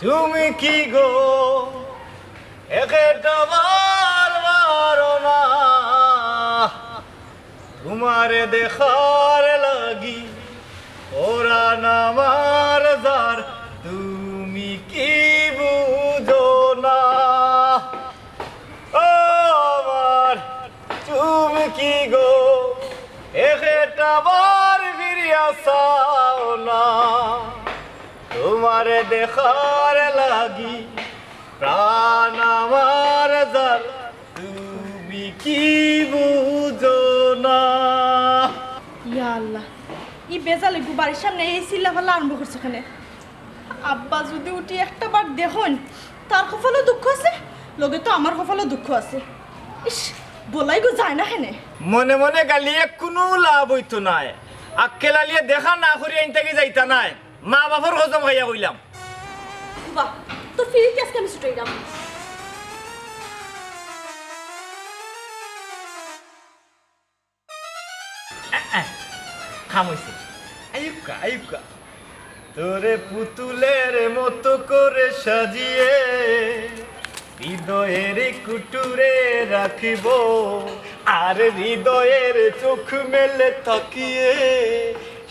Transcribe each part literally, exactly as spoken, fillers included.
তুমি কি গো, একটা বার বারো না, তোমারে দেখার লাগি পরাণ আমার যার, তুমি কি বুঝো না? ও আমার চুমকি গো, একটা বার ফিরিয়া চাও না, তোমারে দেখার লাগি প্রাণ আমার যার, তুমি কি বুঝো না? ইয়া আল্লাহ, ই বেজাল এগু বাড়ির সামনে এই চিল্লাফাল্লা আরম্ভ করছে কেনে? আব্বা যুদি উঠি একটা বার দেখইন, তার কপালো দুঃখ আছে, লগে তো আমার কপালো দুঃখ আছে। ইস, বলাইগু যায় না কেনে? মনে মনে গাইল্লাইয়া কুনু লাভ অইতো নায়। আক্কেল আলিয়ে দেখা না করি আইন থাকি যাইতা নায়। মা বাপর কসম খাইয়া কইলাম। উবা, তোর ফিরিতি আজকে আমি ছুটাইলাম। কাম অইছে। আইউক্কা, আইউক্কা। তোরে পুতুলের মতো করে সাজিয়ে হৃদয়ের কুটুরে রাখিব, আর হৃদয়ের চোখ মেলে তাকিয়ে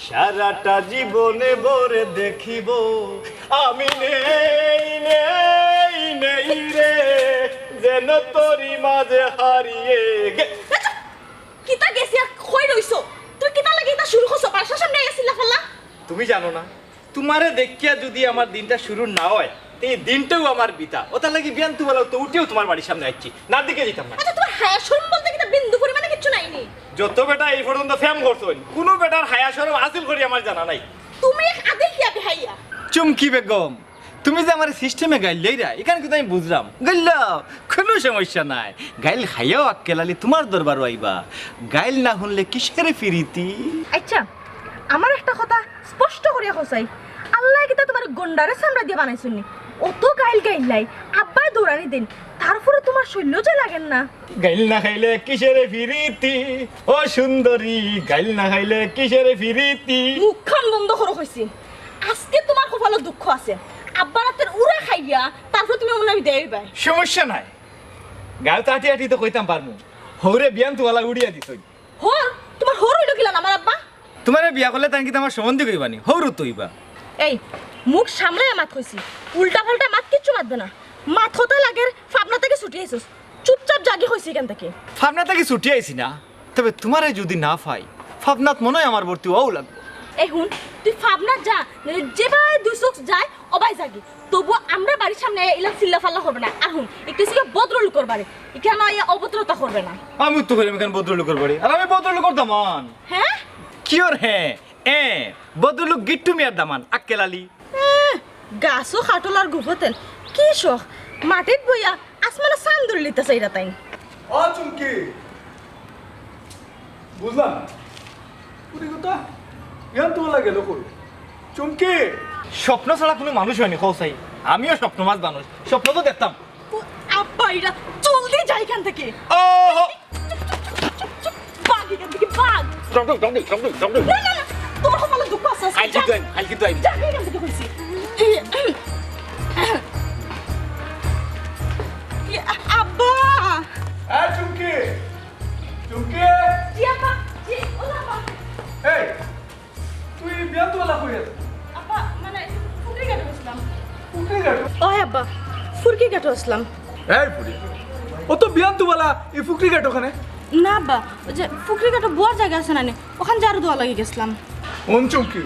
সারাটা জীবনে ভরে দেখিব। আমি নেই, নেই, নেই রে, যেন তোরই মাঝে হারিয়ে গে- কিতা গেছি আর কই রইছো? তুই কিতা লাগি ইতা শুরু করছো? বাসার সামনে আইয়া চিল্লাফাল্লা? তুমি জানো না, তোমারে দেখিয়া যুদি আমার দিনটা শুরু না অয়, তে ই দিনটাউ আমার বৃথা। অতার লাগি বিয়ান তুবালা তো উঠিয়াউ তোমার বাড়ির সামনে আইছি, না দিকে যাইতাম না। আচ্ছা, তোমার হায়া শরম বলতে কিতা বিন্দু পরিমাণে কিচ্ছু নাইনি? যত বেটা এই পর্যন্ত প্রেম করছইন, কুনু বেটার হায়া শরম হাসিল করি আমার জানা নাই। তুমি এক আদিল কিয়া বেহাইয়া। চুমকি বেগম, তুমি যে আমার সিস্টেমে গাইল্লাইরায়, ইখান কিন্তু আমি বুঝরাম। গাইল্লাও, কুনু সমস্যা নাই। গাইল খাইয়াউ আক্কেল আলি তোমার দরবারো আইবা। গাইল না হুনলে কিসের ফিরিতি? আচ্ছা, আমার একটা কথা স্পষ্ট করিয়া কও চাই, আল্লায় কিতা তোমার গন্ডারে চামড়া দিয়া বানাইছইন নি? অত গাইল গাইল্লায়, আব্বায় দৌড়ানি দেইন, তারপরে তোমার সইল্য যে লাগের না। গাইল না খাইলে কিসের ফিরিতি? ও সুন্দরী, গাইল না খাইলে কিসের ফিরিতি? মুখখান বন্ধ করো কইছি। আজকে তোমার কপালো দুঃখ আছে। আব্বার আতের উড়া খাইয়া তারপরে তুমি মনে হয় বিদায় অইবায়। সমস্যা নাই, গাইল তো আটি আটি তো কইতাম পারমু। হউরে বিয়ান তুবালা উড়িয়া দিছইন। হউর? তোমার হউর অইলো কিলান আমার আব্বা? তোমারে বিয়া করলে তাইন কিতা আমার সম্বন্ধী কইবা নি? হউর তো অইবা। এই, মুখ সামলাইয়া মাত কইছি, উল্টা পাল্টা মাত কিচ্ছু মাতবে না। মাত কথা লাগের, পাবনা থাকি ছুটি আইছস, চুপচাপ যাগি কইছি ইখান থাকি। পাবনা থাকি ছুটি আইছি না, তবে তোমারে যুদি না পাই, পাবনাত মনে হয় আমার ভর্তি অওয়াউ লাগবো। এই হুন, তুই পাবনাত যা, নাইলে যেবায় দুই চোখ যায়, অবায় যাগি। তবু আমরার বাড়ির সামনে ইলা চিল্লাফাল্লা করবে না। আর হুন, ইটা ছিল ভদ্রলোকর বাড়ি, ইখানো আইয়া অভদ্রতা করবে না। আমি তো কইলাম ইখান ভদ্রলোকর বাড়ি, আর আমি ভদ্রলোকর দামান। হ্যাঁ? কিওর হ্যাঁ? এ, ভদ্রলোক গিট্টু মিয়ার দামান, আক্কেল আলি। এ, গাছো কাঠল আর গুফো তেল, কি শখ, মাটিত বইয়া আসমানো চান ধরিলিতা চাইরা তাইন। ও চুমকি, বুঝলাম না। পুরি কথা, বিয়ান তুবালা গেল কই? চুমকি! স্বপ্ন ছাড়া কুনু মানুষ অয়নি, কও চাই। আমিও স্বপ্নবাজ মানুষ, স্বপ্ন তো দেখতাম। ও, আব্বা, এরা জলদি যাই ইখান থাকি। ও হো! চুপ, চুপ, চুপ, চুপ, চুপ। ভাগ ইখান থাকি, ভাগ। জলদি, জলদি, জলদি, জলদি। না, না, না, তোর কপালো দুঃখ আছে, আছে। কাইল কিন্তু আইবি, কাইল কিন্তু আইবি। যা, যা, ইখান থাকি কইছি। এই, এই, আব্বা। এই চুমকি, চুমকি। জি আব্বা, জি, ও আব্বা। এই, তুই বিয়ান তুবালা কই আছস? আব্বা, মানে, ফুকরিঘাটো গেছিলাম। ফুকরিঘাটো? ওই আব্বা, ফুকরিঘাটো আছলাম। এই ফুরি, অত বিয়ান তুবালা ই ফুকরিঘাটো কেনে? না আব্বা, ওই যে ফুকরিঘাটো বওয়ার জাগা আছে না নি, অখান ঝাড়ু দেওয়ার লাগি গেছিলাম। হুন চুমকি,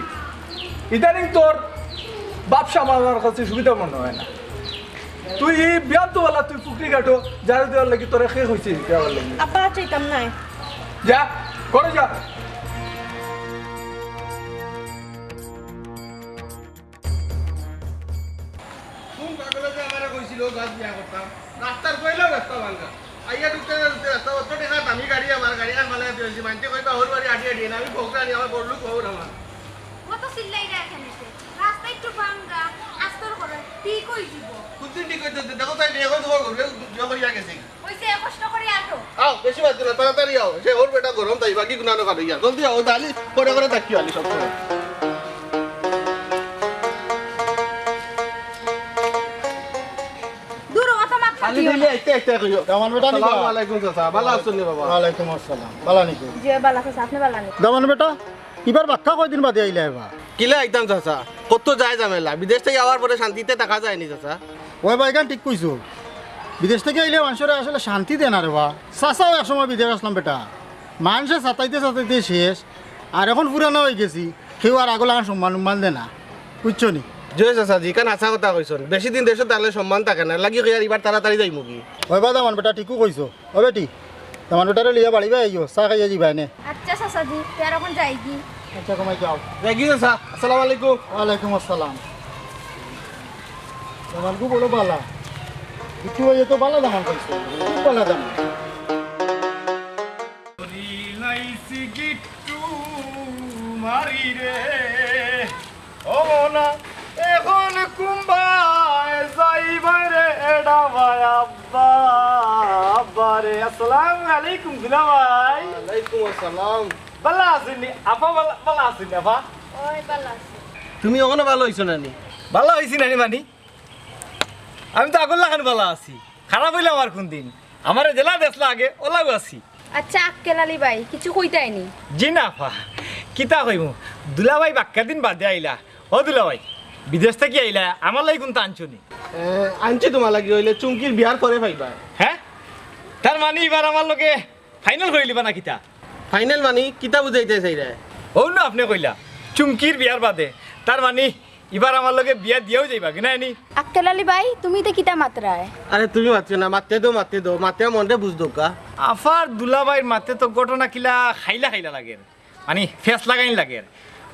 ইদানিং তোর ভাব সামলানির কাছে সুবিধা মনে হয় না। তুই ই বিয়ান তুবালা তুই ফুকরিঘাটো ঝাড়ু দেওয়ার লাগি তোরে কে কইছে যাওয়ার লাগি? আব্বা, আর যাইতাম নায়। যা, ঘরো যা। কোন পাগলে যে আমারে কইছিল গাছ বিয়া করতাম, রাস্তার কইলেও রাস্তা ভাঙ্গা। আইয়া ঢুকতে না ঢুকতে রাস্তা অত টেকা দামি গাড়ি আমার, গাড়ি খান ফালাই দিছি। মানষে কইবা হউর বাড়ি আডি আডি না, আমি ভোগরা নি, আমার বড় লোক হউর আমার। কত চিল্লাইরা এখানে? রাস্তা একটু ভাঙ্গা, আস্তর করে ঠিক অই যিবো। কুনদিন ঠিক অইতো? দেখো তাই বিয়া করে তোমার ঘরে বিয়া করিয়া গেছে। অইছে, কষ্ট করি আটো। আও, বেশি বাদ দিও না, তাড়াতাড়ি আও। সে হউর বেটা গরম তাই, বাকি গুনানো কালো ইয়া। জলদি আও, তাহলে পরে করে তাকিও আলি সব সময়। আইতে, আইতে, আইতে কইও। দামান বেটা নি বা? আসসালামু আলাইকুম চাচা, ভালা আছইন নি বাবা? ওয়ালাইকুম আসসালাম, ভালা নি কো? জি, ভালা আছি, আপনে ভালা নি? দামান বেটা, ইবার বাক্কা কয়দিন বাদে আইলায় বা? কিলা আইতাম চাচা, কত যায় ঝামেলা, বিদেশ থাকি আওয়ার পরে শান্তিতে থাকা যায়নি চাচা। ওই বা, ইখান ঠিক কইছো। বিদেশ থাকি আইলে মানষরে আসলে শান্তি দেয় না রে বা। চাচাও এক সময় বিদেশ আছলাম বেটা, মানষে সাতাইতে সাতাইতে শেষ। আর অখন পুরানা অইগেছি, কেউ আর আগর লাখান সম্মান উম্মান দেয় না, বুঝছো নি? জি অয় চাচা জি, ইখান হাছা কথা কইছইন। বেশি দিন দেশো থাকলে সম্মান থাকে না, লাগি কইয়ার ইবার তাড়াতাড়ি যাইমুগি। ওই বা দামান বেটা, ঠিকউ কইছো। ও বেটি, দামান বেটারে লইয়া বাড়ি বায় আইও, চা খাইয়া যিবায় নে। আচ্ছা চাচাজি, তে আর অখন যাইগি? আচ্ছা, কমাই যাও। যাইগি চাচা, আসসালামু আলাইকুম। ওয়ালাইকুম আসসালাম। দামান গু বড় ভালা। বিট্টু ভাইয়ে তো ভালা দামান পাইছে, খুব ভালা দামান। লাইছি গিট্টু মারি রে, ও মনা, এখন কুম্বায় যাইবায় রে, এডা ভাই আব্বা, আব্বা রে। আসসালামু আলাইকুম দুলাভাই। ওয়ালাইকুম আসসালাম। ভালা আছইন নি? আফা ভালা, ভালা আছইন নি আফা? ওই ভালা আছি। তুমি অখনো ভালা অইছো না নি? ভালা অইছি না নি মানি? আমি তো আগর লাখান ভালা আছি, খারাপ অইলাম আর কুনদিন? আমারে যেলা দেখলা আগে, অলাউ আছি। আচ্ছা, আক্কেল আলী ভাই, কিছু কইতায় নি? জি না আফা, কিতা কইমু? দুলাভাই বাক্কা দিন বাদে আইলা। ও দুলাভাই, বিদেশ থাকি আইলা, আমার লাগি কুন্তা আনছো নি? এ, আনছি তুমার লাগি, অইলে চুমকির বিয়ার পরে পাইবা। হে? তার মানি ইবার আমার লগে ফাইনাল করিলিবা না কিতা? ফাইনাল মানি কিতা বুঝাইতায় চাইরায়? অউ না আপনে কইলা, চুমকির বিয়ার বাদে। তার মানি ইবার আমার লগে বিয়া দিয়াউ যাইবা, কিনা নি? আক্কেল আলী ভাই, তুমি ইতা কিতা মাতরায়? আরে তুমি মাতিও না, মাততে দেও, মাততে দেও, মাতিয়া মনরে বুঝ দেউক্কা। আফার দুলাভাইর মাতে তো ঘটনা কিলা খাইলা খাইলা লাগের, মানি ফেস লাগাইন লাগের।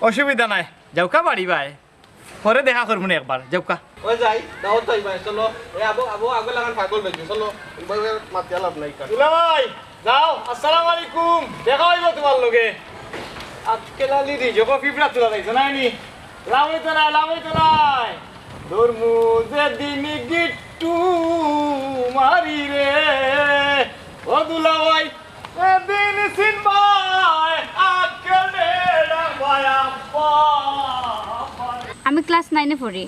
অসুবিধা নাই, যাউক্কা বাড়ি বায়, পরে দেখা করমু নে একবার, যাউক্কা। ওই যাই, দাওয়াত তো আইবা, চলো। এ আবু, আবু, আগর লাখান পাগল অইছে, চলো। ইবার মাতিয়া লাভ নাই কার। দুলাভাই, যাও, আসসালামু আলাইকুম। দেখা অইবো তুমার লগে। আক্কেল আলী রে, জগো ফিফড়া তুলা যাইছো না নি? লাভ অইতো নায়, লাভ অইতো নায়। ধরমু যেদিন গিট্টু মারি রে, ও দুলাভাই, এদিন চিনবায় আক্কেলে ডাকবায় আব্বা। আমি ক্লাস নাইনে পড়ি,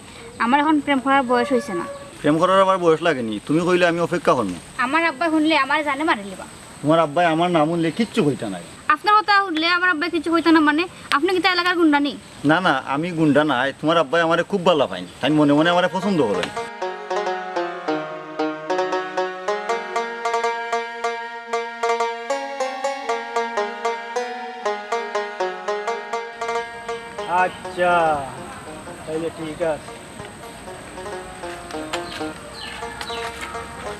আমার অখন প্রেম করার বয়স অইছে না। প্রেম করার আমার বয়স লাগেনি, তুমি কইলে আমি অপেক্ষা করমু। আমার আব্বায় হুনলে আমারে জানে মারিলিবা। তুমার আব্বায় আমার নাম হুনলে কিচ্ছু কইতা নায়। আপনার কথা হুনলে আমার আব্বায় কিচ্ছু কইতা না মানে? আপনে কিতা এলাকার গুন্ডা নি? না, না, আমি গুন্ডা নায়। তুমার আব্বায় আমারে খুব ভালা পাইন। তাইন মনে মনে আমারে পছন্দ করইন। আচ্ছা, তাইলে ঠিক আছে।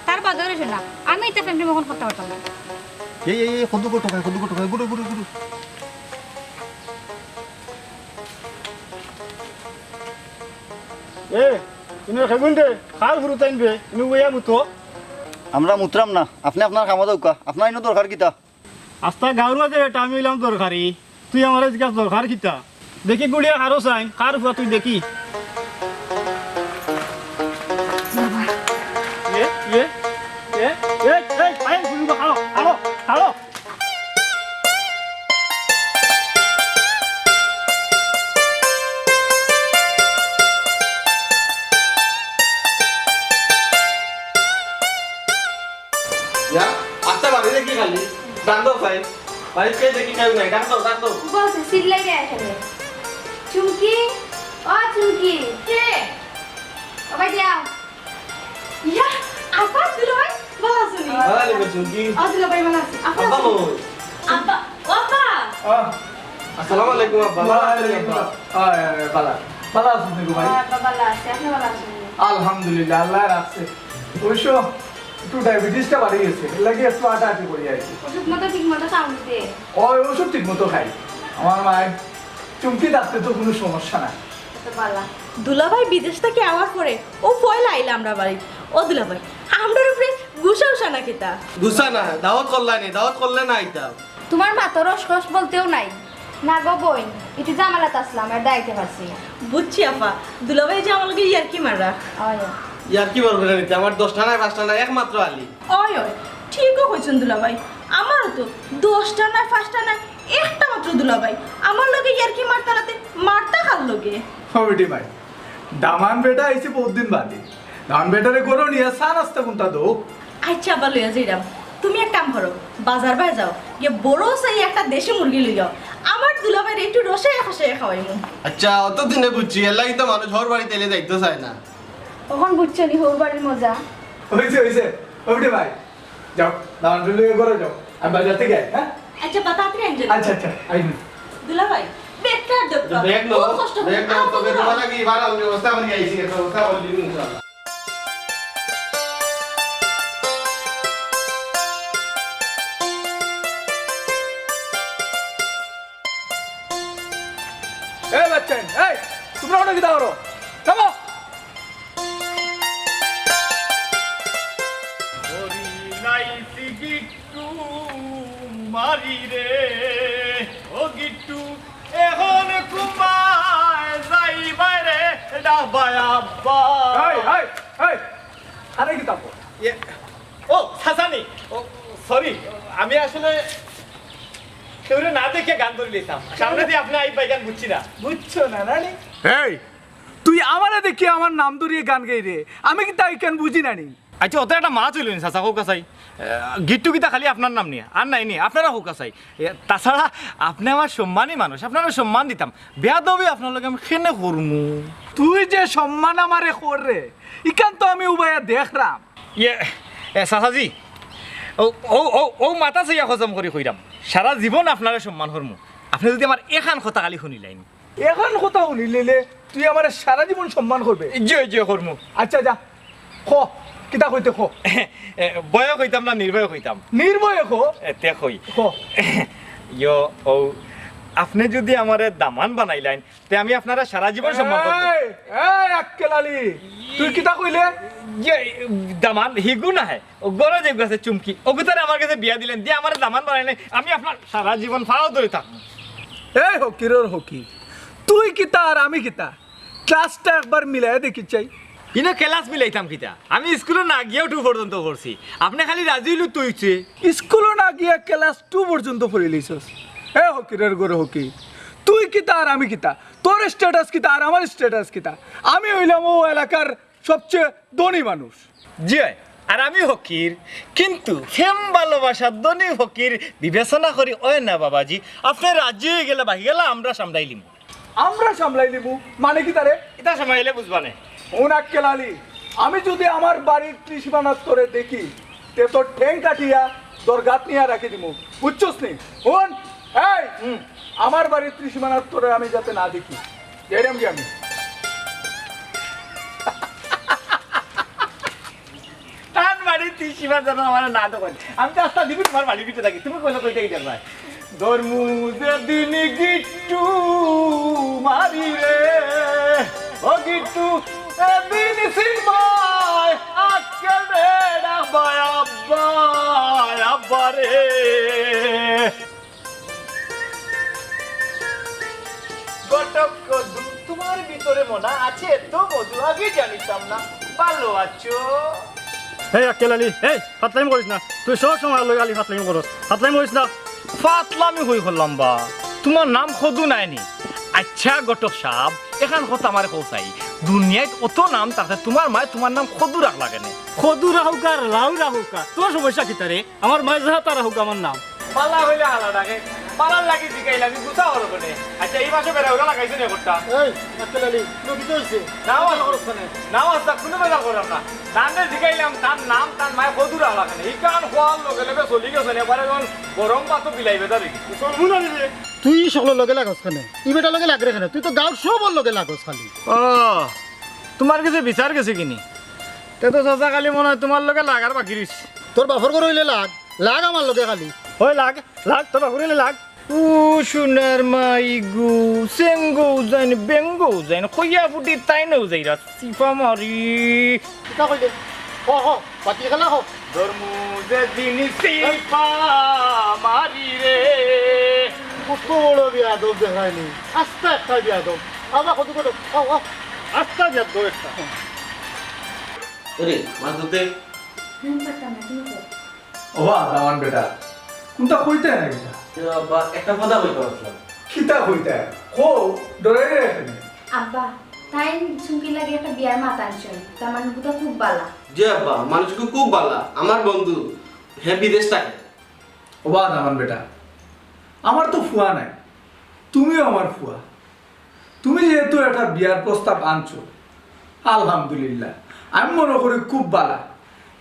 তার বাদে রইছে না, আমি ইতা প্রেম প্রেম অখন করতাম পারতাম না। এই, এই, এই, কত কত খায়, কত কত খায়, গুরু, গুরু, গুরু। এ, ইনো খেগুন দে, কার গুরু তাইনবে, ইনো বইয়া মুতো। আমরা মুতরাম না, আপনে আপনার কামো যাউক্কা, আপনার ইনো দরকার কিতা? আস্তা গাউর মাঝে বেটা আমি অইলাম দরকারি, তুই আমারে জিগাস দরকার কিতা? দেখি গুড়িয়া কারো চাইন, কার ফুয়া তুই দেখি। এ, এ, এ, এ, এ, পায়ে গুলি বা, খালো, খালো, খালো। ইয়া, আস্তা বাড়ি দেখি খালি, দান দাও চাই। বাড়িত কেউ দেখি কেউ নাই, ডাক দাও, ডাক দাও। বলছে, চিল্লাই দেয় এখানে। চুমকি, ও চুমকি। কে? ও ভাই, যাও। ইয়া, আব্বা, দুলাভাই, ভালা আছো নি? ভালা আছি, চুমকি। ও দুলাভাই, ভালা আছি। আপনি আব্বা আছেন? কই? আব্বা, ও আব্বা। আহ। আসসালামু আলাইকুম, আব্বা। ওয়ালাইকুম আসসালাম। আয়, আয়, আয়, ভালা। ভালা আছো নি গো ভাই? ও আব্বা, ভালা আছি। আপনি ভালা আছেন নি? আলহামদুলিল্লাহ, আল্লায় রাখছে। অবশ্য একটু ডায়াবেটিসটা বাড়ি গেছে, এর লাগি একটু আটাআটি করি আর কি। ওষুধ মতো ঠিক মতো খাওয়ান দিতে। ওই ওষুধ ঠিক মতো খাই। আমার মায় চুমকি থাকতে তো কুনু সমস্যা নাই। এত বালা। দুলাভাই বিদেশ থাকি আওয়ার পরে অউ পয়লা আইলা আমরার বাড়িত। ও দুলাভাই, আমরার উপরে গুসা উসা না কিতা? গুসা না, দাওয়াত করলায় নি, দাওয়াত করলে না আইতাম। তুমার মাতো রসকস বলতেউ নাই। না গো বইন, একটু ঝামেলাত আছলাম, এর দায় আইতে পারছি না। বুঝছি আফা, দুলাভাই যে আমার লগে ইয়ার্কি মাররা। অয়, অয়। ইয়ার্কি মারবে না নিতে, আমার দশটা নাই, পাঁচটা নাই, একমাত্র আলী। অয়, অয়, ঠিকউ কইছইন দুলাভাই, আমারও তো দশটা নাই, পাঁচটা নাই, একটা মাত্র দুলাভাই। আমার লগে ইয়ার্কি মারতা নাতে মারতা কার লগে? ও বেটি ভাই, দামান বেটা আইছে বউত দিন বাদে। দামান বেটারে ঘরো নিয়া চা নাস্তা কুনটা দেও। আচ্ছা, আব্বা, লইয়া যাইরাম। তুমি এক কাম করো, বাজার বায় যাও, গিয়া বড় চাই একটা দেশি মুরগি লইয়া আও। আমার দুলাভাইরে একটু রসাইয়া কষাইয়া খাওয়াইমু। আচ্ছা, অত দিনে বুঝছি, এর লাগি তো মানুষ হউর বাড়িত আইলে যাইতো চায় না। অখন বুঝছো নি হউর বাড়ির মজা? অইছে, অইছে। ওঠে ভাই, যাও, দামান লইয়া ঘরো যাও, আমি বাজার থাকি আই, হ্যাঁ? আচ্ছা, বা তাড়াতাড়ি আইন যেন। আচ্ছা, আচ্ছা, আইন। দুলাভাই, ব্যাগটা আর দেও। ব্যাগ লও, বহুত কষ্ট করে। ব্যাগ লও, আর তবে দেও না। তোমার লাগি এবার আমি ব্যবস্থা করি আইছি, একটা ব্যবস্থা করি দিমু ইনশাআল্লাহ। এই বাচ্চা, এই, তোমরা অনো কিতা করো? নামো। করি নাইছি গিট্টু মারি রে, ও গিট্টু, এখন কুমায় যাইবায় রে, ডাবায় আব্বা। এই, এই, এই, আরে কিতা কর? ইয়ে, ও, চাচানি, ও, sorry, আমি আসলে কেউরে না দেখে গান ধরি লইতাম। সামনে দিয়ে আপনি আইবা, গান বুঝছি না। বুঝছো না, না নি? এই, তুই আমারে দেখি আমার নাম ধরিয়া গান গাইরে, আমি কিতা ইখান বুঝি না নি? আচ্ছা, অত একটা মাত অইলো নি, চাচা, কউক্কা চাই। এ, গিট্টু কিতা খালি আপনার নাম নি? আর নাই নি, আপনারা কউক্কা চাই। এ, তাছাড়া আপনি আমার সম্মানী মানুষ, আপনারে সম্মান দিতাম। বেয়াদবি আপনার লগে আমি কেনে করমু? তুই যে সম্মান আমারে কররে, ইখান তো আমি উবাইয়া দেখরাম। ইয়ে, এ, চাচাজি, ও, ও, ও, ও মাথা চাইয়া কসম করি কইরাম, সারা জীবন আপনারে সম্মান করমু। আপনি যদি আমার এখান কথা খালি হুনিলাইন। এখান কথা হুনিলাইলে তুই আমারে সারা জীবন সম্মান করবে? জি, জি, করমু। আচ্ছা, যা, ক, কিতা কইতে ক। এ, ভয়ে কইতাম না, নির্ভয়ে কইতাম। নির্ভয়ে ক। এ, তে কই। ক। ইয়ো, ও, আপনি যদি আমারে দামান বানাইলাইন, তে আমি আপনারে সারা জীবন সম্মান করমু। এই, এই, আক্কেল আলী, তুই কিতা কইলে? যে, দামান, হিগু নায়, ও গরো যে গেছে চুমকি, ওগুতারে আমার গেছে বিয়া দিলাইন, দিয়া আমারে দামান বানাইলাইন, আমি আপনার সারা জীবন পাও ধরি থাকমু। এই হকিরর হকির, তুই কিতা আর আমি কিতা? ক্লাসটা একবার মিলাইয়া দেখি চাই। ইনো ক্লাস মিলাইতাম কিতা? আমি স্কুলো না গিয়াও টু পর্যন্ত পড়ছি। আপনে খালি রাজি অইলে তুই অইছে। স্কুলো না গিয়া ক্লাস টু পর্যন্ত পড়িলিছস? এ হকিরর ঘরর হকির, তুই কিতা আর আমি কিতা? তোর status কিতা আর আমার status কিতা? আমি অইলাম অউ এলাকার সবচেয়ে ধনী মানুষ। জি অয়, আর আমি হকির, কিন্তু প্রেম ভালোবাসা ধনী হকির বিবেচনা করি অয় না বাবাজি। আপনে রাজি অইগেলে বাকি গেলা আমরা সামলাইলিমু। আমরা সামলাইলিমু? মানে কিতা রে? ইতা সময় অইলে বুঝবা নে। হুন আক্কেল আলী, আমি যুদি আমার বাড়ির ত্রিসীমানাত তোরে দেখি, তে তোর ঠ্যাং কাটিয়া দরগাত নিয়া রাখি দিমু, বুঝছস নি? হুন, এই, হুম। আমার বাড়ির ত্রিসীমানাত তোরে আমি যাতে না দেখি, যাইরাম গি আমি। তান বাড়ির ত্রিসীমানাত যেন আমার না দেখইন। আমি তো আস্তা দিবি তোমার বাড়ির ভিতরে থাকি, তুমি কইলে কইতে গিয়ে ভাই। ধরমু যেদিন গিট্টু মারি রে, ও গিট্টু, এদিন সিনবায় আক্কেল রে ডাবায় আব্বা, আব্বা রে। ঘটক কদু, তোমার ভিতরে মনা আছে এত মধু, আগে জানিতাম না। ভালো আছো? এই আক্কেল আলী, এই, ফাতলামি করিস না। তুই সব সময় লগে খালি ফাতলামি করস। ফাতলামি করিস না। ফাতলামি কই করলাম বা? তোমার নাম কদু নায় নি? আচ্ছা ঘটক সাব, এখান কথা আমারে কও চাই। দুনিয়াত অত নাম থাকতে তোমার মায় তোমার নাম কদু রাখলা কেনে? কদু রাখুক আর লাউ রাখুক, তোর সমস্যা কিতা রে? আমার মায় যাহা তা রাখুক আমার নাম। বালা অইলে হালা ডাকে, বালার লাগি জিগাইলে আমি গুছা করো কেনে? আচ্ছা, ই মাসে বেড়া ওরা লাগাইছো নি করতা? এই, আক্কেল আলী, তুই কিতা অইছে? নাও। বেজাল করস কেনে? নাও, আস্তা কুনু বেজাল করলাম না। তানরে জিগাইলাম, তান নাম, তান মায় কদু রাখলা কেনে? ইখান কওয়ার লগে লগে চলি গেছে নি, এবারে যখন গরম ভাতও বিলাইবে তা দেখি। চলবো না রে। তুই ই সকলর লগে লাগস কেনে? ই বেটার লগে লাগরে কেনে? তুই তো গাঁওর সবর লগে লাগস খালি। ও, তোমার গেছে বিচার গেছে কিনি? তে তো চাচা খালি মনে অয় তোমার লগে লাগার বাকি রইছে। তোর বাপর ঘর অইলে লাগ, লাগ আমার লগে খালি। অয় লাগ, লাগ, তোর বাপর অইলে লাগ। ও সোনার মাই গো, সেঙ্গো যাইন, বেঙ্গো যাইন, কইয়া ফুটি তাই নেও যাইরা, চিপা মারি। কিতা কইলে? হ, হ, বাকি খেলা হ। ধরমু যেদিন চিপা মারি রে। কত বড় বিয়াদব দেখায়নি, আস্তা একটা বিয়াদব। আবার কত কত, আও, আও। আস্তা বিয়াদব একটা। ওরে, মাছ ধরতে? হুম, পারতাম না, তুমি কও। ওবা, দামান বেটা, কুনটা কইতে না কিতা? এ বাবা, একটা কথা কইতে আসলাম। কিতা কইতে? কও, ডরাই রে এখানে। আব্বা, তাইন চুমকির লাগি একটা বিয়ার মাত আনছইন। তার মানে বুঝা খুব বালা। জি আব্বা, মানুষগু খুব বালা। আমার বন্ধু, হে বিদেশ থাকে। ওবা দামান বেটা, আমার তো ফুয়া নাই, তুমিও আমার ফুয়া। তুমি যেহেতু একটা বিয়ার প্রস্তাব আনছো, আলহামদুলিল্লাহ, আমি মনে করি খুব বালা।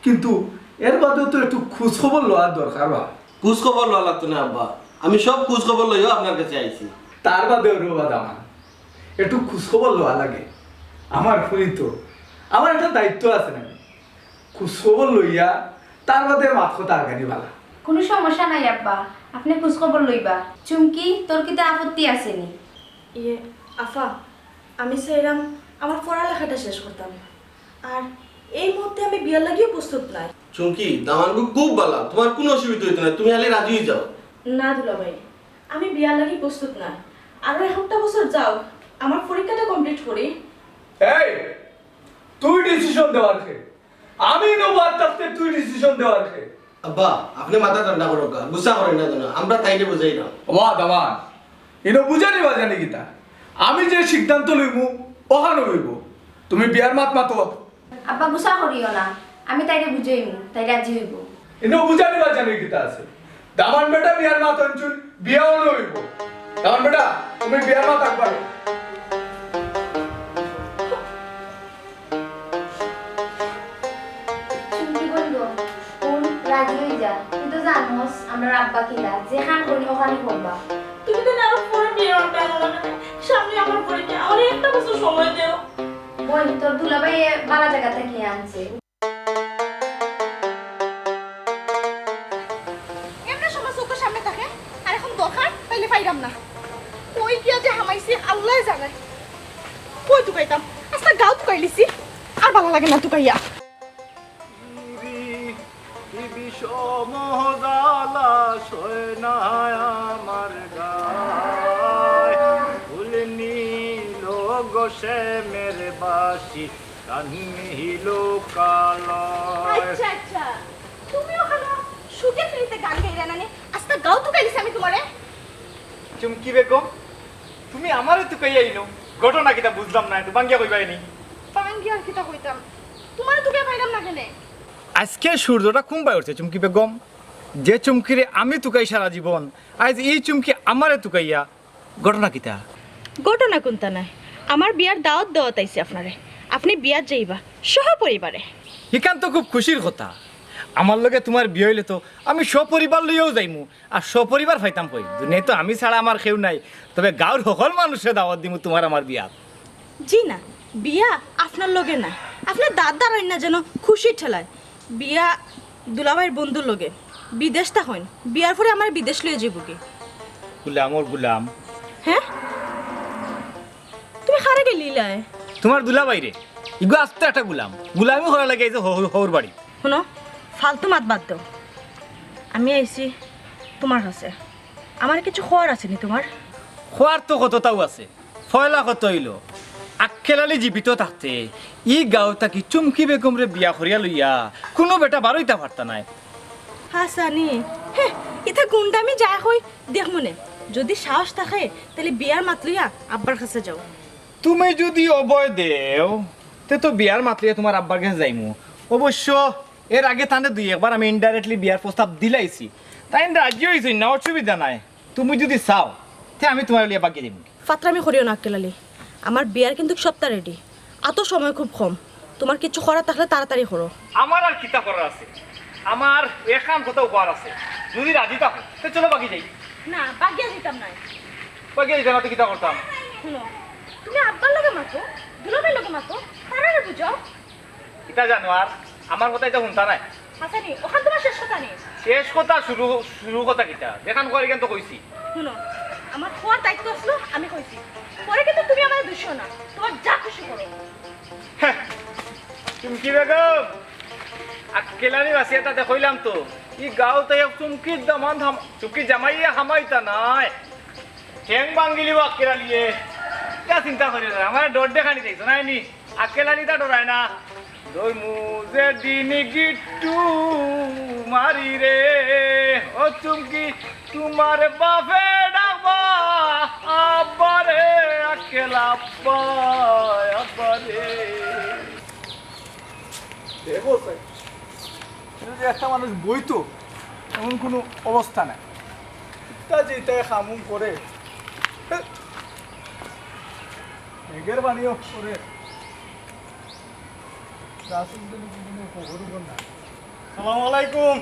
কিন্তু এর বাদেও তো একটু খোঁজ খবর লওয়ার দরকার বা। খোঁজ খবর লওয়া লাগতো না আব্বা, আমি সব খোঁজ খবর লইয়াও আপনার কাছে আইছি। তার বাদেও রে ওবা দামান, একটু খোঁজ খবর লওয়া লাগে। আমার ফুরি তো, আমার একটা দায়িত্ব আছে না, খোঁজ খবর লইয়া তার বাদে মাত কথা আগানি বালা। কোনো সমস্যা নাই আব্বা, আপনে খোঁজ খবর লইবা। চুমকি, তোর কিতা আপত্তি আছে নি? ইয়ে, আফা, আমি চাইরাম আমার পড়ালেখাটা শেষ করতাম, আর এই মুহূর্তে আমি বিয়ার লাগিও প্রস্তুত নাই। চুমকি, দামানগু খুব বালা, তোমার কোনো অসুবিধা হইতো না, তুমি খালি রাজি হয়ে যাও। না দুলাভাই, আমি বিয়ার লাগি প্রস্তুত না। আরো একটা বছর যাও, আমার পরীক্ষাটা কমপ্লিট করি। এই, তুই ডিসিশন দেওয়ার কে? আমি নবাব থাকতে তুই ডিসিশন দেওয়ার কে? আব্বা, আপনে মাথা ঠান্ডা করউক্কা, গুসা করইন না যেন, আমরা তাইরে বুঝাইরাম। ওবা দামান, ইনো বুঝানি বাজানি কিতা? আমি যে সিদ্ধান্ত লইমু, অখান অইবো। তুমি বিয়ার মাত মাতো। আব্বা, গুসা করিও না, আমি তাইরে বুঝাইমু, তাই রাজি অইবো। ইনো বুঝানি বাজানি কিতা আছে? দামান বেটা বিয়ার মাত আনছইন, বিয়াও অইবো। দামান বেটা, তুমি বিয়ার মাত আনবায়। চুমকি বন্ধু, হুন, রাজি অই যা। তুই তো জানোস, আমরার আব্বা কিলা, যেখান কইন অখানউ করবা। তুমি তো আরো পরে বিয়া করতে আনো না কেনে? সামনে আমার পরীক্ষা, আমারে একটা বছর সময় দেও। বইন, তোর দুলাভাইয়ে বালা জাগা থাকি আনছে। এমনে সময় চউখর সামনে থাকে, আর এখন দরকার, তাইলে পাইরাম না। কই গিয়া যে হামাইছি, আল্লায় জানে। কই তুকাইতাম? আস্তা গাউ তুকাইলিছি, আর বালা লাগে না তুকাইয়া। কি বিষম জ্বালা সয় না আমার গায়। ফুল নীল গো শ্যামের বাসি, কান নিল কালয়। আচ্ছা, আচ্ছা। তুমি অখানো সুখে ফ্রিতে গান গাইরায় না নি? আস্তা গাউ তুকাইলিছি আমি তুমারে। চুমকি বেগম, তুমি আমারে তুকাইয়া আইনো। ঘটনা কিতা বুঝলাম না, একটু ভাঙ্গিয়া কইবায় নি। ভাঙ্গিয়া আর কিতা কইতাম? তুমারে তুকাইয়া পাইরাম না কেনে? আইজকে সূর্যটা কুনবায় উঠছে চুমকি বেগম? যে চুমকিরে আমি তুকাই সারা জীবন, আইজ ই চুমকি আমারে তুকাইয়া। ঘটনা কিতা? ঘটনা কুন্তা নায়, আমার বিয়ার দাওয়াত দেওয়াত আইছি আপনারে, আপনে বিয়াত যাইবা সপরিবারে। ইখান তো খুব খুশির কথা, আমার লগে তুমার বিয়া অইলে তো আমি সপরিবার লইয়াউ যাইমু, আর সপরিবার পাইতাম কই? দুনিয়াত তো আমি ছাড়া আমার কেউ নাই, তবে গাউর হকল মানুষরে দাওয়াত দিমু তুমার আমার বিয়াত। জি না, বিয়া আপনার লগে নায়, আপনার দাদার আইন না যেন খুশির ঠেলায়। বিয়া দুলাভাইর বন্ধুর লগে, বিদেশ থাকইন, বিয়ার পরে আমারে বিদেশ লইয়া যাইবগি। গুলামর গুলাম। হে? তুমি কারে গেলিলায়? তুমার দুলাভাইরে। ইগু আস্তা একটা গুলাম, গুলামি করার লাগি আইছে হউর বাড়ি। হুনো, ফালতু মাত বাদ দেও। আমি আইছি তুমার কাছে, আমার কিছু কওয়ার আছে নি তুমার? কওয়ার তো কততাউ আছে। পয়লা কথা অইলো, আক্কেল আলী জীবিত থাকতে ই গাউ থাকি চুমকি বেগমরে বিয়া করিয়া লইয়া কুনু বেটা বারইতা পারতা নায়। হাছানি, হে, ইতা গুন্ডামি যা কই দেখমুনে। যুদি সাহস থাকে, তাইলে বিয়ার মাত লইয়া আব্বার কাছে যাও। তুমি যুদি অভয় দেও, তে তো বিয়ার মাত লইয়া তুমার আব্বার কাছে যাইমু। অবশ্য এর আগে তানরে দুই একবার আমি indirectly বিয়ার প্রস্তাব দিলাইছি, তাইন রাজি অইছইন না, অসুবিধা নাই। তুমি যুদি চাও, তে আমি তুমারে লইয়া বাগিয়া যাইমু। ফাতরামি করিও না আক্কেল আলী, আমার বিয়ার কিন্তু সবতা রেডি, আতো সময় খুব কম, তুমার কিছু করার থাকলে তাড়াতাড়ি করো। আমার আর কিতা করার আছে, আমার একখান কথাউ কওয়ার আছে, যুদি রাজি থাকো, তে চলো বাগি যাই। না, বাগিয়া যাইতাম নায়। বাগিয়া যাইতাম না তো কিতা করতাম? হুনো, তুমি আব্বার লগে মাতো, দুলাভাইর লগে মাতো, তারারে বুঝাও। কিতা জানো আর, আমার কথা ইতা হুনতা নায়। হাছানি, অখান তুমার শেষ কথা নি? শেষ কথা, শুরু, শুরু কথা কিতা? যেখান কওয়ার ইখান তো কইছি। হুনো, আমার কওয়ার দায়িত্ব আছলো, আমি কইছি। পরে কিন্তু তুমি আমারে দুষিও না, তুমার যা খুশি করো। চুমকি বেগম, আক্কেল আলী বাঁচিয়া থাকতে কইলাম তো, ই গাউত এক চুমকির দামান হাম-, চুমকির জামাইয়ে হামাইতা নায়। ঠেং ভাঙ্গিলিবো আক্কেল আলীয়ে। কিতা চিন্তা করিও না, আমারে ডর দেখানি চাইছো নায় নি? আক্কেল আলী তা ডরায় না। ধরমু যেদিন গিট্টু মারি রে, ও চুমকি, তুমার বাপে ডাকবা আব্বারে, আক্কেল আব্বা, একটা মানুষ বইতো, এমন কোনো অবস্থা নাই। তা যেটাই খামুম করে, মেঘের পানিও করে। রাসুল তো কোনো খবর খবর না। সালামু আলাইকুম।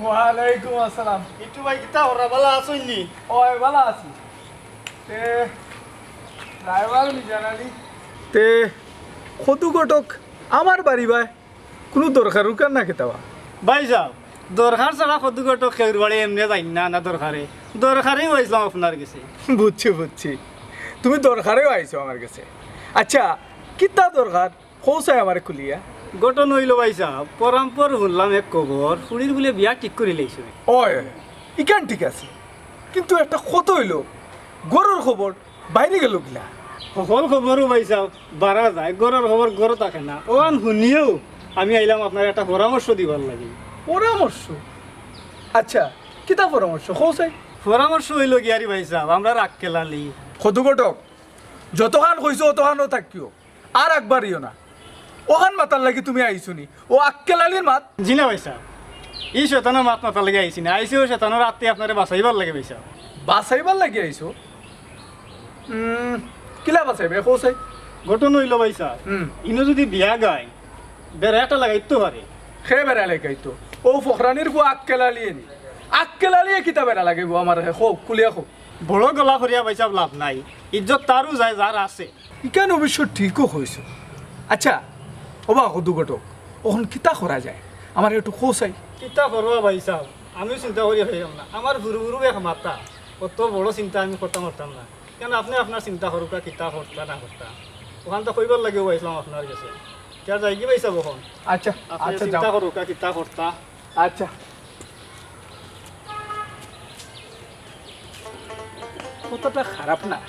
ওয়ালাইকুম আসসালাম। ইটু ভাই, কিতা খবর? ভালা আছইন নি? ওই, ভালা আছি। তে, ড্রাইভার মিজান আলী। তে, কদু ঘটক আমার বাড়ি বায়। কোনো দরকার উরকার না কিতা বা? ভাইসাব, দরকার ছাড়া কদু ঘটক কেউর বাড়ি এমনে যাইন না, না দরকারে। দরকারেউ আইছলাম আপনার গেছে। বুঝছি, বুঝছি। তুমি দরকারেউ আইছো আমার গেছে। আচ্ছা, কিতা দরকার? কও চাই আমারে খুলিয়া। ঘটনা অইলো ভাইসাব, পরামপর হুনলাম এক খবর, ফুড়ির বুলে বিয়া ঠিক করিলাইছো। ওই, ইখান ঠিক আছে, কিন্তু একটা কথা অইলো, ঘরর খবর বাইরে গেলো কিলা? হকল খবরউ ভাইসাব বারা যায়, ঘরর খবর ঘরো থাকে না। অখান হুনিয়াউ আমি আইলাম আপনারে একটা পরামর্শ দিবার লাগি। পরামর্শ? আচ্ছা, কিতা পরামর্শ? কও চাই। পরামর্শ অইলো গিয়ারি ভাইসাব, আমরার আক্কেল আলী। কদু ঘটক, যতখান কইছো অতখানউ থাকিও, আর আগবাড়িও না। অখান মাতার লাগি তুমি আইছো নি? অউ আক্কেল আলীর মাত? জি না ভাইসাব, ই শয়তানর মাত মাতার লাগি আইছি না, আইছি অউ শয়তানর আত থাকি আপনারে বাঁচাইবার লাগি ভাইসাব। বাঁচাইবার লাগি আইছো? উম, কিলা বাঁচাইবে, কও চাই? ঘটনা অইলো ভাইসাব, হুম। ইনো যুদি বিয়া গায়, বেড়া একটা লাগাইতো পারে। কে বেড়া লাগাইতো? অউ ফখরানির পুয়া আক্কেল আলীয়ে নি। আক্কেল আলীয়ে কিতা বেড়া লাগাইবো আমারে? কও, খুলিয়া কও। বড় গলা করিয়া ভাইসাব লাভ নাই, ইজ্জত তারউ যায় যার আছে। ইখান অবশ্য ঠিকউ কইছো। আচ্ছা, ওবা কদু ঘটক, অখন কিতা করা যায়? আমারে একটু কও চাই। কিতা করবা ভাইসাব, আমিও চিন্তা করিয়া পাইরাম না। আমার হুরু হুরু এক মাথা, অত বড় চিন্তা আমি করতাম পারতাম না। কেনে আপনে আপনার চিন্তা করউক্কা, কিতা করতা না করতা, অখান তো কইবার লাগিউ আইছলাম আপনার গেছে। কিতা যাইগি ভাইসাব অখন? আচ্ছা, আপনে আচ্ছা, চিন্তা যাও। করউক্কা, কিতা করতা। আচ্ছা। কথাটা খারাপ না।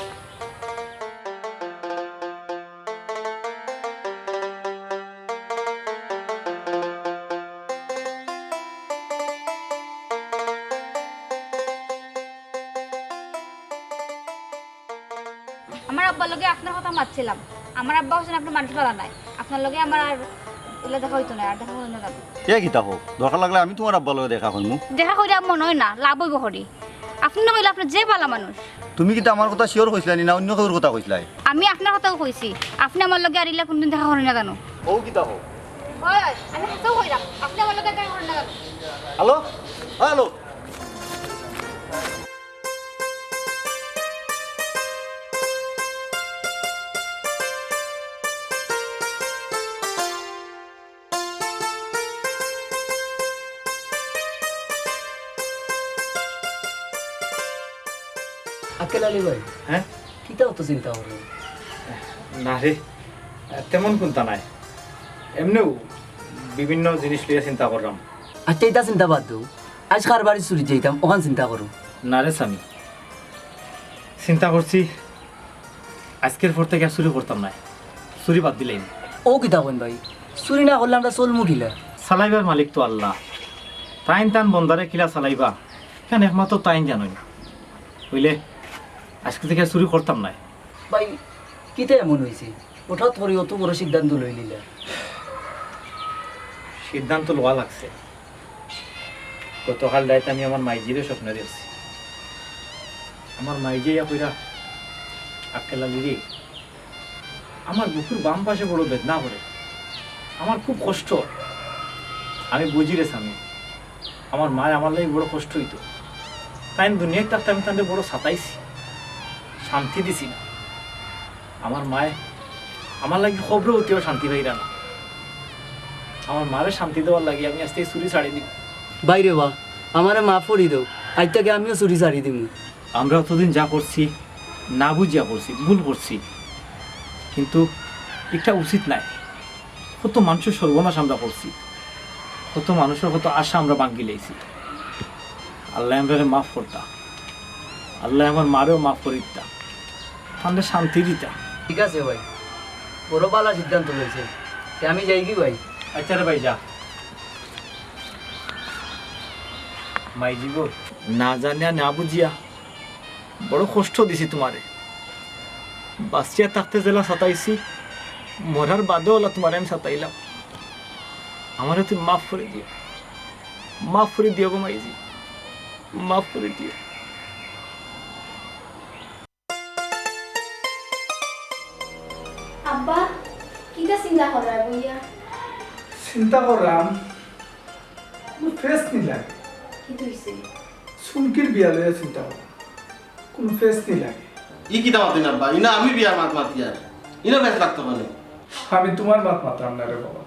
আমার আব্বার লগে আপনার কথা মাতছিলাম। আমার আব্বা কইছইন আপনে মানুষ ভালা নায়, আপনার লগে আমার আর ইলা দেখা অইতো নায়, আর দেখা অইতো নায়। এ কিতা কও? দরকার লাগলে আমি তুমার আব্বার লগে দেখা করমু। দেখা করিয়া মনো অয় না, লাভ অইবো করি। আপনে না কইলে আপনে যে ভালা মানুষ। তুমি কিতা আমার কথা sure কইছলায় নি, না অইন্য কেউর কথা কইছলায়? আমি আপনার কথাউ কইছি, আপনে আমার লগে আর ইলা কুনুদিন দেখা করইন না জানো। অউ কিতা কও? অয়, অয়, আমি হাছাউ কইরাম, আপনে আমার লগে দেখা করইন না জানো। Hello, hello. আক্কেল আলী ভাই, হ্যাঁ? কিতা অত চিন্তা করইন? না রে, তেমন কুন্তা নায়, এমনেউ বিভিন্ন জিনিস লইয়া চিন্তা কররাম। আচ্ছা, ইতা চিন্তা বাদ দেও, আইজ কার বাড়ি চুরিত যাইতাম, অখান চিন্তা করো। না রে স্বামী, চিন্তা করছি আইজকের পর থাকি আর চুরি করতাম নায়, চুরি বাদ দিলাইমু। অউ কিতা কইন ভাই, চুরি না করলে আমরা চলমু কিলা? চালাইবার মালিক তো আল্লা, তাইন তান বন্দারে কিলা চালাইবা, ইখান একমাত্র তাইন জানইন। অইলে আইজকে থাকি আর চুরি করতাম নায়। ভাই, কিতা এমন অইছে? হঠাৎ করি অত বড় সিদ্ধান্ত লইলিলা? সিদ্ধান্ত লওয়া লাগছে। গতকাল রাইত আমি আমার মাইজিরে স্বপ্নে দেখছি। আমার মাইজি আইয়া কইরা, "আক্কেল আলী রে, আমার বুকুর বাম পাশে বড় বেদনা করে, আমার খুব কষ্ট অয়।" আমি বুঝি রে স্বামী, আমার মায় আমার লাগি বড় কষ্ট অইতো। তাইন দুনিয়াত থাকতে আমি তানরে বড় সাতাইছি, শান্তি দিছি না। আমার মায় আমার লাগি কবরো অইতেও শান্তি পাইরা না। আমার মারে শান্তি দেওয়ার লাগি আমি আইজ থাকি চুরি ছাড়ি দিমু। ভাই রে বা, আমারে মাফ করি দেও, আইজ থাকি আমিও চুরি ছাড়ি দিমু। আমরা অতদিন যা করছি, না বুঝিয়া করছি, ভুল করছি, কিন্তু ইটা উচিত নায়। কত মানুষর সর্বনাশ আমরা করছি, কত মানুষর কত আশা আমরা ভাঙ্গিলাইছি। আল্লায় আমরারে মাফ করতা, আল্লায় আমার মারেও মাফ করি দিতা, তানরে শান্তি দিতা। ঠিক আছে ভাই, বড় ভালা সিদ্ধান্ত লইছো, তে আমি যাইগি ভাই। আচ্ছা রে ভাই, যা। মাইজি গো, না জানিয়া না বুঝিয়া বড় কষ্ট দিছি তুমারে। বাঁচিয়া থাকতে যেলা সাতাইছি, মরার বাদেও অলা তুমারে আমি সাতাইলাম। আমারে তুমি মাফ করি দিও। মাফ করি দিও গো মাইজি, মাফ করি দিও। আব্বা, কিতা চিন্তা কররায় বইয়া? চিন্তা কররাম, কুনু ফেস নি লাগে। কিতা অইছে? চুমকির বিয়া লইয়া চিন্তা কররাম, কুনু ফেস নি লাগে। ই কিতা মাতইন আব্বা? ইনো আমি বিয়ার মাত মাতিয়ার, ইনো ফেস লাগতো কেনে? আমি তুমার মাত মাতরাম না রে বাবা,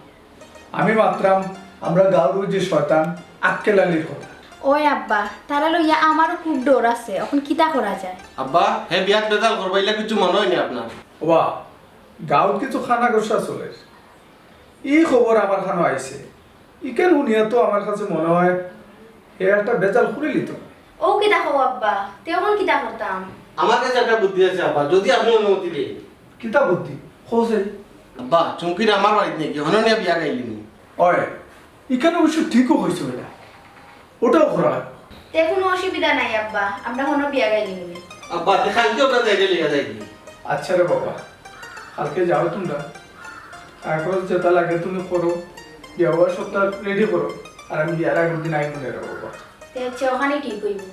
আমি মাতরাম আমরার গাউর যে শয়তান আক্কেল আলীর কথা। ওই আব্বা, তারে লইয়া আমারও খুব ডর আছে, অখন কিতা করা যায়? আব্বা, হে বিয়াত ভেজাল করবা, ইলা কিচ্ছু মনো অয়নি আপনার? ওবা, গাউত কিছু কানাঘুষা চলের, ই খবর আমার কানো আইছে। ইখান হুনিয়া তো আমার কাছে মনো অয় হে একটা ভেজাল করিলিতো। ও কিতা কও আব্বা, তে অখন কিতা করতাম? আমার কাছে একটা বুদ্ধি আছে আব্বা, যুদি আপনে অনুমতি দেইন। কিতা বুদ্ধি? কও চাই। আব্বা, চুমকিরে আমার বাড়িত নিয়া গিয়া হনো নিয়া বিয়া গাইলিমু। অয়, ইখান অবশ্য ঠিকউ কইছো বেটা, অটাও করা। তে কুনু অসুবিধা নাই আব্বা, আমরা হনো বিয়া গাইলিমু নে। আব্বা, তে কাইলকে আমরা যাইলে লইয়া যাইগি। আচ্ছা রে বাবা, কাইলকে যাও তুমরা, কাগজ যেতা লাগে তুমি করো, বিয়া অওয়ার সবতা রেডি করো, আর আমি বিয়ার আগর দিন আইমু নে রে বাবা। তে আচ্ছা, অখানউ ঠিক অইবো।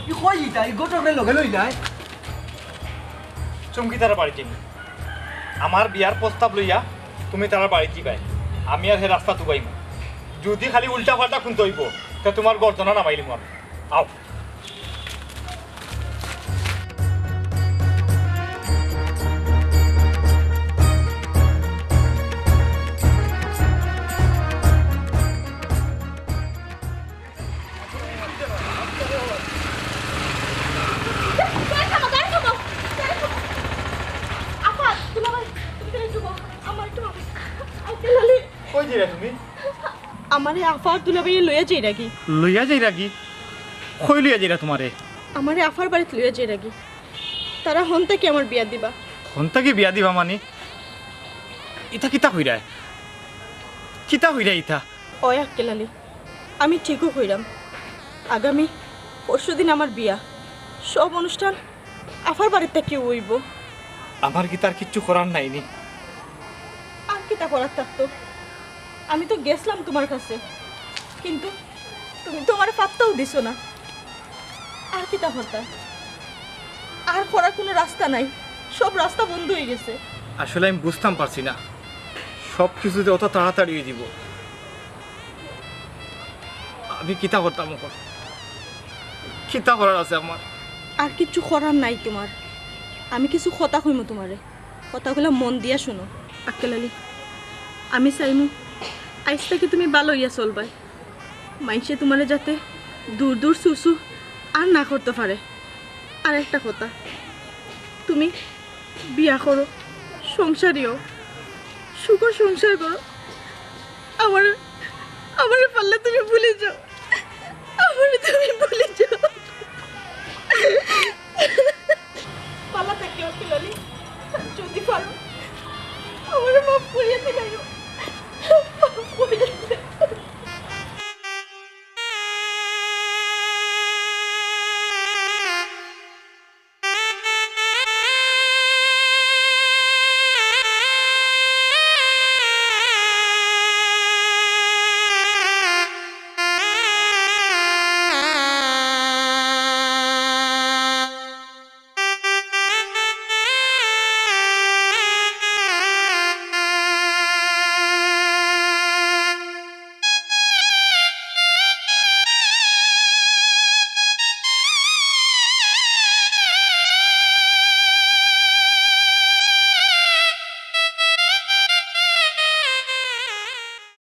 ই কই ইতা? ই ঘটকরে লগে লইলায়? চুমকি তারার বাড়িত যাইমু। আমার বিয়ার প্রস্তাব লইয়া তুমি তারার বাড়িত যাইবায়। আমি আর হে রাস্তাত উবাইমু। যুদি খালি উল্টা পাল্টা কুন্তা অইবো, তে তুমার গর্দনা নামাইলিমু আমি। আও। আফা, দুলাভাই, তুমি কেনে চুপ? আমার একটু মাফ। আঙ্কেল আলী। কই যাইরা তুমি? আমারে আফা আর দুলাভাইয়ে লইয়া যাইরাগি। লইয়া যাইরাগি? কই লইয়া যাইরা তুমারে? আমারে আফার বাড়িত লইয়া যাইরাগি। তারা হন থাকি আমার বিয়া দিবা। হন থাকি বিয়া দিবা মানি? ইতা কিতা কইরায়? কিতা কইরায় ইতা? অয় আক্কেল আলী, আমি ঠিকউ কইরাম। আগামী পরশুদিন আমার বিয়া, সব অনুষ্ঠান আফার বাড়িত থাকিউ অইবো। আমার কিতা আর কিচ্ছু করার নাই নি? আর কিতা করার থাকতো? আমি তো গেছলাম তুমার কাছে, কিন্তু তুমি তো আমারে পাত্তাউ দিছো না। আর কিতা করতাম? আর করার কুনু রাস্তা নাই, সব রাস্তা বন্ধ অইগেছে। আসলে আমি বুঝতাম পারছি না, সব কিছু যে অত তাড়াতাড়ি অইযিবো। আমি কিতা করতাম অখন? কিতা করার আছে আমার? আর কিচ্ছু করার নাই তুমার। আমি কিছু কথা কইমু তুমারে, কথাগুলা মন দিয়া হুনো। আক্কেল আলী, আমি চাইমু আইজ থাকি তুমি ভালা অইয়া চলবায়, মাইনষে তুমারে যাতে দূর দূর চু চু আর না করতো পারে। আর একটা কথা, তুমি বিয়া করো, সংসারী অও, সুখর সংসার করো। আমারে, আমারে পারলে তুমি ভুলি যাও, আমারে তুমি ভুলি যাও। ভালা থাকিও আক্কেল আলী, যুদি পারো আমারে মাফ করিয়া দিলাইও।